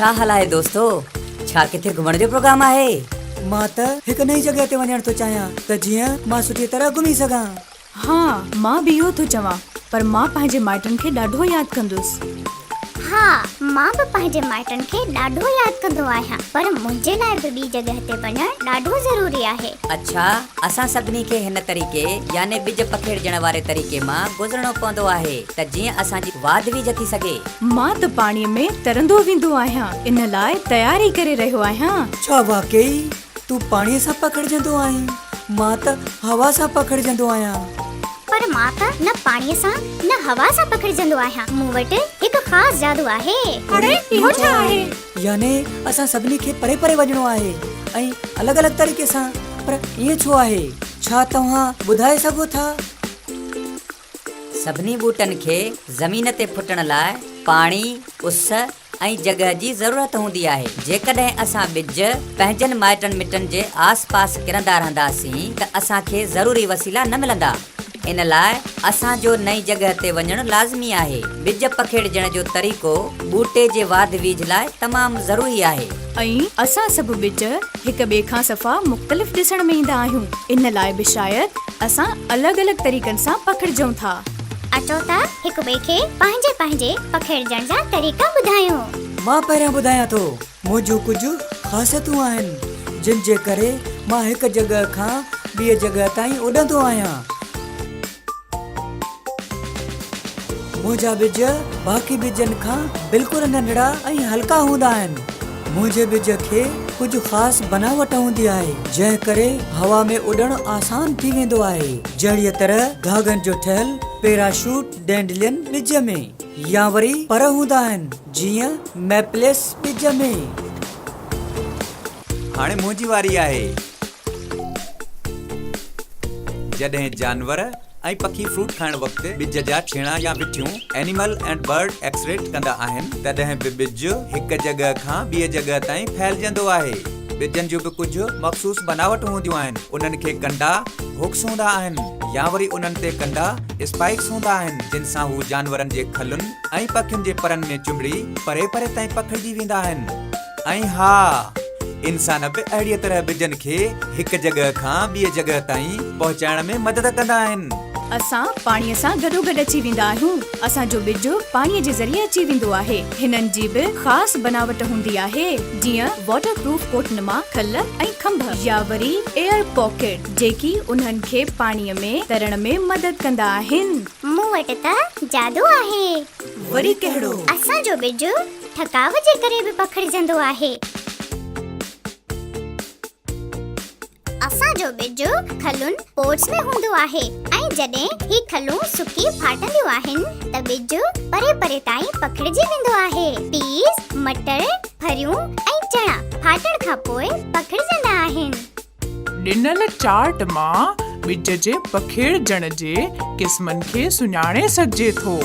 ڇا حال آهي دوستو؟ ڇا ڪٿي گهمڻ جو پروگرام آهي؟ مان ته هڪ نئين جڳهه تي وڃڻ ٿو چاهيان ته جيئن مان سٺيء طرح گهمي سگهان. ها، مان به اهو ٿو چوان، پر مان پنهنجي مائٽن کي ڏاڍو ياد ڪندس. ها، مان به پنهنجي مائٽن کي ڏاڍو ياد ڪندو آهيان، پر منهنجي لاء به ٻي جڳهه تي وڃڻ ڏاڍو ضروري آهي. اڇا، اسان سڀني کي هن طريقي يعني ٻج پکيڙجڻ واري طريقي مان گذرڻو پوندو آهي ته جيئن اسان جي واڌ ويجهه ٿي سگهي. مان ته پاڻيء ۾ ترندو ويندو آهيان، ان لاء تياري ڪري رهيو آهيان. ڇا واقعي تون پاڻيء سان پکڙجندو آهين؟ مان ته هوا سان پکڙجندو آهيان. پر مان ته نه پاڻيء سان نه هوا سان پکڙجندو آهيان. مون وٽ هڪ خاص جادو آهي. اڙي اهو ڇا آهي؟ يعني اسان سڀني کي پري پري وڃڻو آهي ۽ الڳ الڳ طريقي سان، پر ائين ڇو آهي؟ ڇا توهان ٻڌائي سگهو ٿا؟ سڀني ٻوٽن کي زمين تي ڦٽڻ لاء پاڻي، اس ۽ جڳهه جي ضرورت هوندي آهي. جيڪڏهن اسان ٻج پنهنجن مائٽن مٽن جي آس پاس ڪرندا رهنداسين ته اسان کي ضروري وسيلا نه ملندا. ان لاء اسان جو نئين جڳهه تي وڃڻ لازمي آهي. ٻج پکيڙجڻ جو طريقو ٻوٽي جي واڌ ويجهه لاء تمام ضروري آهي. ۽ اسان سڀ ٻج هڪ ٻئي کان صفا مختلف ڏسڻ ۾ ايندا آهيون، ان لاء به شايد اسان الڳ الڳ طريقن سان پکڙجون ٿا. اچو ته هڪ ٻئي کي پنهنجي پنهنجي پکيڙجڻ جا طريقا ٻڌايون. مان پهريان ٻڌايان ٿو. منهنجون ڪجهه خاصيتون آهن، جن جي ڪري مان هڪ جڳهه کان ٻيء جڳهه تائين اڏندو آهيان. منهنجا ٻج باقي ٻجن کان بلڪل ننڍڙا ۽ هلڪا هوندا آهن. منهنجي ٻج کي ڪجهه خاص بناوٽ هوندي آهي، جنهن ڪري هوا ۾ اڏڻ آسان ٿي ويندو آهي. جهڙيء طرح ڌاڳن جو ٺهيل پيراشوٽ ڊينڊلين ٻج ۾، يا وري پر هوندا آهن، جيئن ميپليس ٻج ۾. هاڻي منهنجي واري آهي. جڏهن جانور ۽ پکي فروٽ کائڻ وقت ٻج جا ڇيڻا يا وٺيون، Animal and Bird Excrete، ڪندا آهن، تڏهن به ٻج هڪ جڳهه کان ٻيء جڳهه تائين ڦهلجندو آهي. ٻجن جون به ڪجهه مخصوص بناوٽون هونديون آهن. انهن کي ڪنڊا، Hooks، هوندا آهن يا وري انهن تي ڪنڊا، Spikes، هوندا آهن، جن سان هو جانورن جي کلن ۽ پکين جي پرن ۾ چنبڙي پري پري تائين پکڙجي ويندا آهن. ۽ ها! انسان به اهڙيء طرح ٻجن کي هڪ جڳهه کان ٻيء جڳهه تائين پهچائڻ ۾ مدد ڪندا آهن. اسان پاڻيء سان گڏوگڏ اچي ويندا آهيون. اسان جو ٻج پاڻيء جي ذريعي اچي ويندو آهي. هنن جي به خاص بناوٽ هوندي آهي، جيئن واٽر پروف ڪوٽ نما کل ۽ کنڀ يا وري ايئر پاڪيٽ، جيڪي انهن کي پاڻيء ۾ ترڻ ۾ مدد ڪندا آهن. مون وٽ ته جادو آهي. وري ڪهڙو؟ اسان جو ٻج ٿڪاو جي ڪري به پکڙجندو آهي. اسان جو ٻج کلن، Pods، ۾ هوندو آهي ۽ جڏهن هي کلون سڪي ڦاٽنديون آهن ته ٻج پري پري تائين پکڙجي ويندو آهي. پيز، مٽر، ڦريون ۽ چڻا ڦاٽڻ کان پوء پکڙجندا آهن. ڏنل چارٽ مان ٻج جي پکيڙجڻ جي قسمن کي سڃاڻي سگهجي ٿو.